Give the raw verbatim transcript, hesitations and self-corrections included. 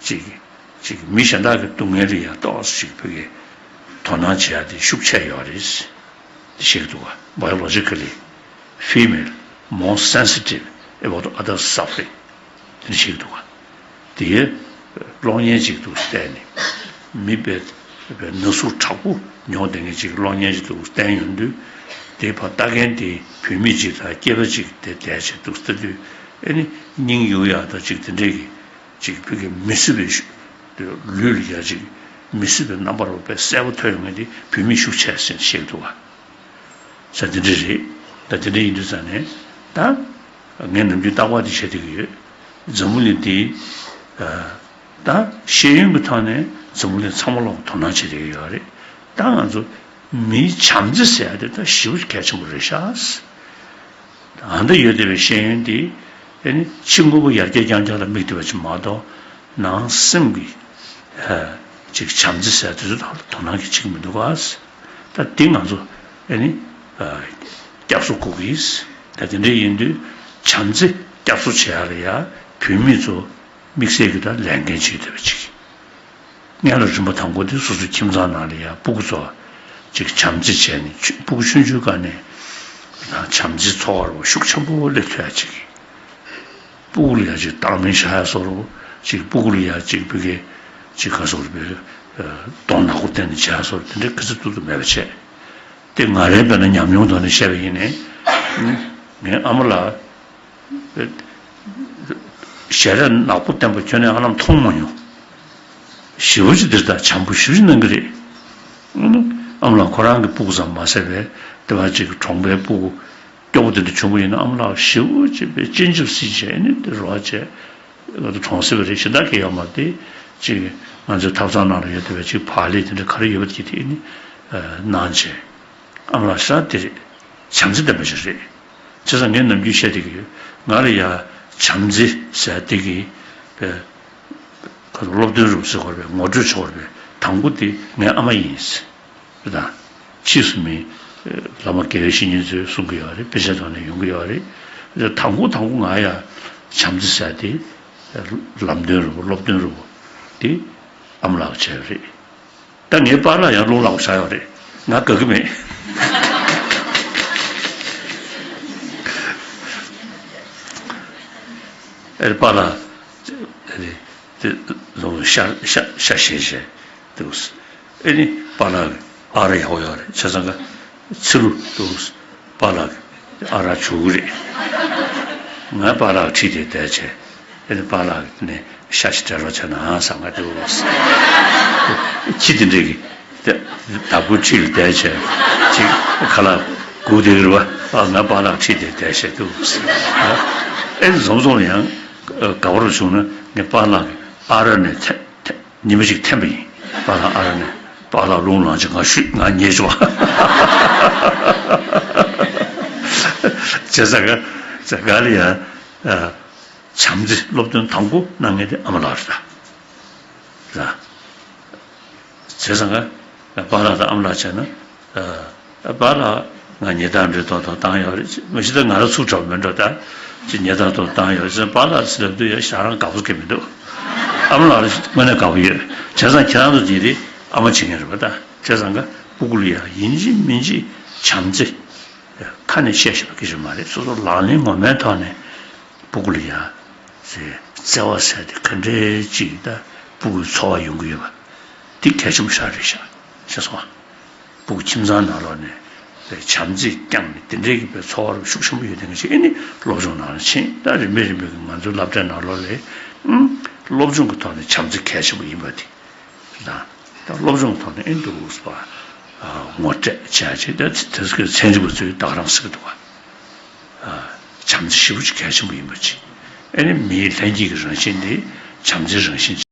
ཅིག་ཅིག་མི་གཞན་དག་གི་སྡུག་བསྔལ་ལ་ཡང་ཏོག་ཙམ་ཅིག་བོད་ཀྱི་དོ་སྣང་བྱེད་ཡ་དེ་ཤུགས་ཆེ་ཡོད་རེད། དེ་བཤད་ཀྱི་འདུག་ག Biologically female more sensitive about other suffering. དེ་འདྲ་བཤད་ཀྱི་འདུག་ག་དེའི་གློག་བརྙན་ཅིག་འདུག་བལྟས་ནས། མི་དཔེ་དཔེ་ན་ཟུག་དྲག་པོ་མྱོང་བསྡད་མཁན་ཅིག་གློག་བརྙན་ཅིག་འདུག་བསྟན་ཡོང་དུས། དེ་ཕར་ལྟ་མཁན་དེ་བུད་མེད་ཅིག་དང་སྐྱེས་པ་ཅིག་དེ་བསྡད་བྱས་འདུག་ལྟ་དུས། ཨེ་ནི་སྙིང་གཡུག་ཡག་དང་ཅིག་དེ་འདྲས་ཀྱི་ཅིག་བོད་ཀྱི་མི་སྲིད་པའི་ལུས་ལ་ཡ་ཅིག་མི་སྲིད་པའི་རྣམ་པ་རུ་དཔེ་གསལ་པོ་ཐོན་ཡོང་མཁན་དེ་བུད་མེད་ཤུགས་ཆེ་ཟེར་བཤད་འདུག་ག་ས་དེ་འདྲ་རེད། ད་དེ་འདྲ་ཡིན་དུས་ཙང་ནས་ད་ངས་ནམ་རྒྱུན་རྟག་པར་དེ་བཤད་བསྡད་ཀྱི་ཡོད། འཛམ་བུ་གླིང་འདི་ད་ཤེས་ཡོན་གྱི་ཐོག་ནས་འཛམ་བུ་གླིང་ཚང་མ་ལོག་དོ་སྣང་བྱེད་བསྡད་ཀྱི་ཡོད་རེད། ད་ང་ཚོ་མིའི་བྱམས་བརྩེ་ཟེར་ཡ་དེ་ད་ཞེ་པོ་གལ་ཆེན་པོ་རེད་ཤག་ཨ་ད་ཡོད་བསྡད་པའི་ཤེས་ཡོན་འདི་ཨེ་ནི་ཕྱི་དངོས་པོ་ཡར་རྒྱས་རྐྱང་རྐྱང་ལ་དམིགས་བསྡད་པ་ཅིག་མ་གཏོགས། ནང་སེམས་ཀྱི་ཅིག་བྱམས་བརྩེ་ཟེར་དེ་ཚོ་ཐོག་ལ་དོ་སྣང་གི་བྱེད་ཀྱི་མི་འདུག་ག་ད་འདི་ང་ཚོ་ཨེ་ནི་སྐྱབས་སུ་འགྲོ་གི་ཡིན། ད་དེ་འདྲ་ཡིན་དུས་བྱམས་བརྩེ་སྐྱབས་གསོ་བྱེད་ཡ་ལ་ཡ་བུད་མེད་ཚོ་དམིགས་བསལ་གྱི་ད་ལས་འགན་བྱེད་ཐུབ་པ་ཅིག་སྔོན་ལ་རིམ་པ་དང་པོ་དེ་སོ་སོའི་ཁྱིམ་ཚང་ནང་ལ་ཡ་སྤུ་གུ་ཚོ་ཅིག་བྱམས་བརྩེ་བྱས་ནས་ཆུ་སྤུ་གུ་ཆུང་ཆུང་སྒང་ནས་བྱམས་བརྩེའི་ཚོར་བ་ཤུགས་ཆེན་པོ་སླེབས་ཐུབ་ཡ་ཅིག་སྤུ་གུ་ལ་ཡ་ཅིག་བརྡ་མིན་བཞག་ཡ་བཟོ་འདྲ་བོ། ཅིག་སྤུ་གུ་ལ་ཡ་ཅིག་བོད་སྐད་ཅིག་ག་སོགས་རེད་པས། གདོང་ནག་པོ་བསྟན་ནས་བྱས་སོགས་དེ་འདྲའི་ག་ཚོད་ཐུབ་ཐུབ་མེད་པ་བྱས། དེ་ང་རའི་དཔེར་ན་ཉམས་མྱོང་ཐོག་ནས་བཤད་པ་ཡིན་ནའི། ངའི་ཨ་མ་ལགས་ཞལ་རས་ནག་པོ་བསྟན་པ་ཁྱོན་ནས་ཧ་ལམ་མཐོང་མ་མྱོང་། ཞེ་པོ་ཅིག་འདིར་ད་བྱམས་པོ་ཞེ་པོ་ཅིག་གནང་གི་རེད། ཨ་མ་ལགས་ཁོ་རང་གི་སྤུ་གུ་ཙམ་མ་ཟད་པའི་དེ་བ་ཅིག་གྲོང་པའི་སྤུ་གུ་སྐྱོ་པོ་དེ་འདྲ་བྱུང་བ་ཡིན་ན་ཨ་མ་ལགས་ཞེ་པོ་ཅིག་པའི་སྤྱན་ཆབ་སྲིད་བྱས་ནས་དེ་རོགས་བྱས། ང་ཚོ་གྲོང་གསེབ་རེད། གཞན་དག་གི་ཡོད་མ་རེད་དེ། ཅིག་ང་ཚོའི་ཐབ་ཚང་ནང་ལ་ཡོད་བསྡད་པའི་ཅིག་བག་ལེབ་དེ་འདྲ་ག་རེ་ཡོད་པ་དེ་དེ་ནི་གནང་བྱས། ཨ་མ་ལགས་ཤ་དེ་རེད། བྱམས་བརྩེ་ལྡན་པ་ཞིག་རེད། བྱས་ཙང་ངས་ནམ་རྒྱུན་བཤད་བསྡད་ཀྱི་ཡོད། ང་ལ་ཡ་བྱམས་བརྩེ་ཟེར་བསྡད་ཀྱི་པའི་ཁོ་ཚོ་སློབ་སྟོན་རུ་ཟེར་དགོས་རེད་པས། ངོ་སྤྲོད་བྱེད་དགོས་རེད་པས། དང་པོ་དེ་ངའི་ཨ་མ་ཡིན། དང་། ཕྱིས་སུ་མི་བླ་མ་དགེ་བའི་བཤེས་གཉེན་ཚོས་གསུང་གི་ཡོད་རེད། དཔེ་ཆའི་ཐོག་ནས་ཡོང་གི་ཡོད་རེད། དང་པོ་དང་པོ་ང་ཡ་བྱམས་བརྩེ་ཟེར་དེ་ལམ་སྟོན་རུ་སློབ་སྟོན་རུ་དེ་ཨ་མ་ལགས་བྱས་ཡོད་རེད། ད་ངའི་པཱ་ལགས་ཡང་རླུང་ལངས་པ་ཆགས་ཡོད་རེད། ང་དགའ་གི་མེད། ཨེ་པཱ་ལགས་ཨེ་དེ་ལོ་ཤ་ཤ་ཤ་ཞེས་བྱས་འདུག་ཨེ་ནི་པཱ་ལགས་ཨ་ར་ཡག་པོ་ཡོད་རེད། བྱས་ཙང་ཀ་ཚི་རུ་འདུག་པཱ་ལགས་ཨ་ར་བྱུག་གི་རེད། ང་པཱ་ལགས་ཁྲིད་དེ་བསྡད་བྱས། ཨེ་ནི་པཱ་ལགས་ནས་ཤ་ཞིག་སྤྲད་རོགས་བྱས་ན་བསམ་ག་འདུག་ཁྱི་དེ་འདྲས་ཀྱི་བདག་པོའི་ཁྲིད་ལ་བསྡད་བྱས་ཅིག་ཁ་ལག་སྒུག་བསྡད་ཀྱི་རེད་པ། ང་པཱ་ལགས་ཁྲིད་དེ་བསྡད་བྱས་འདུག་ཨེ་ནི་འཛོམས་འཛོམས་ཡང་དགའ་པོ་རུ་བྱུང་ན་ངས་པཱ་ལགས་ཨ་ར་ནས་ཐེ་ཐེ། ཉི་མ་གཅིག་འཐེན་པ་ཡིན། པཱ་ལགས་ཨ་ར་ནས་པཱ་ལགས་རླུང་ལངས་ཅིག་ང་ཤུད་ང་ཉལ་ཅིག་བ། བྱས་ཙང་ག་ཙང་ག་ལ་ཡ་བྱམས་བརྩེ་སློབ་སྟོན་དང་པོ་གནང་མཁན་དེ་ཨ་མ་ལགས་རེད་ད། ར། བྱས་ཙང་ག་པཱ་ལགས་དང་ཨ་མ་ལགས་བྱས་ན། ཨ་པཱ་ལགས་ང་ཉལ་ཐ་འདྲ་ཏོག་ཏོག་བཏང་ཡོད་རེད། མ་གཞི་ད་ང་རང་ཚུར་གྲོགས་མི་འགྲོ་ད། ཅི་ཉལ་ཐ་ཏོག་བཏང་ཡོད་རེད། པཱ་ལགས་ཟེར་ལབ་དུས་ཡ་ཞག་རང་དགའ་པོ་སྐྱེ་མི་འདུག་ཨ་མ་ལགས་དངོས་གནས་དགའ་པོ་ཡོད། བྱས་ཙང་ཁྱེད་རང་ཚོ་དེ་རེད་ཨ་མ་བྱེད་མཁན་རེད་པ་ད། བྱས་ཙང་ཀ་སྤུ་གུ་ལ་ཡ་ཡིན་གཅིག་མིན་གཅིག་བྱམས་བརྩེ་ཁ་ནས་བཤད་ཤེས་པ་སྐད་ཆ་མ་རེད། སོ་སོ་ལག་ལེན་ངོ་མའི་ཐོག་ནས་སྤུ་གུ་ལ་ཡ་བརྩེ་བ་ཟེར་དེ་ག་འདྲའི་ཅིག་ད་སྤུ་གུའི་འཚོ་བ་ཡོང་གི་ཡོད་པ་འདི་གལ་ཆེན་པོ་ཞིག་རེད་ཤག་ཤེས་སོང་ཨ། སྤུ་གུ་ཁྱིམ་ཚང་ནང་ལོགས་ནས་བྱམས་བརྩེ་བསྐྱངས་ནས་དེ་འདྲའི་གི་པའི་འཚོ་བ་རུ་ཤུགས་ཆེན་པོ་ཡོད་མཁན་ཅིག་ཨེ་ནི་སློབ་སྦྱོང་ནང་ལ་ཕྱིན། ད་རིམ་པས་རིམ་པས་ཀྱི་ང་ཚོའི་སློབ་གྲྭའི་ནང་ལོགས་ལ་ཨང་སློབ་སྦྱོང་གི་ཐོག་ནས་བྱམས་བརྩེ་གལ་ཆེན་པོ་ཡིན་པ་དེ་དང་། ད་སློབ་སྦྱོང་གི་ཐོག་ནས་ཨེ་འདུག་པ་ངོ་སྤྲད་བྱས་ཅིག་ད་དེ་ཚོ་གི་ཚན་རིག་པ་ཚོས་ད་ག་རང་ཟེར་གི་འདུག་པ། བྱམས་བརྩེ་ཞེ་པོ་ཅིག་གལ་ཆེན་པོ་ཡིན་པ་ཅིག་ཨེ་ནི་མིའི་ལྷན་སྐྱེས་ཀྱི་རང་བཞིན་དེ་བྱམས་བརྩེའི་རང་བཞིན་ཅིག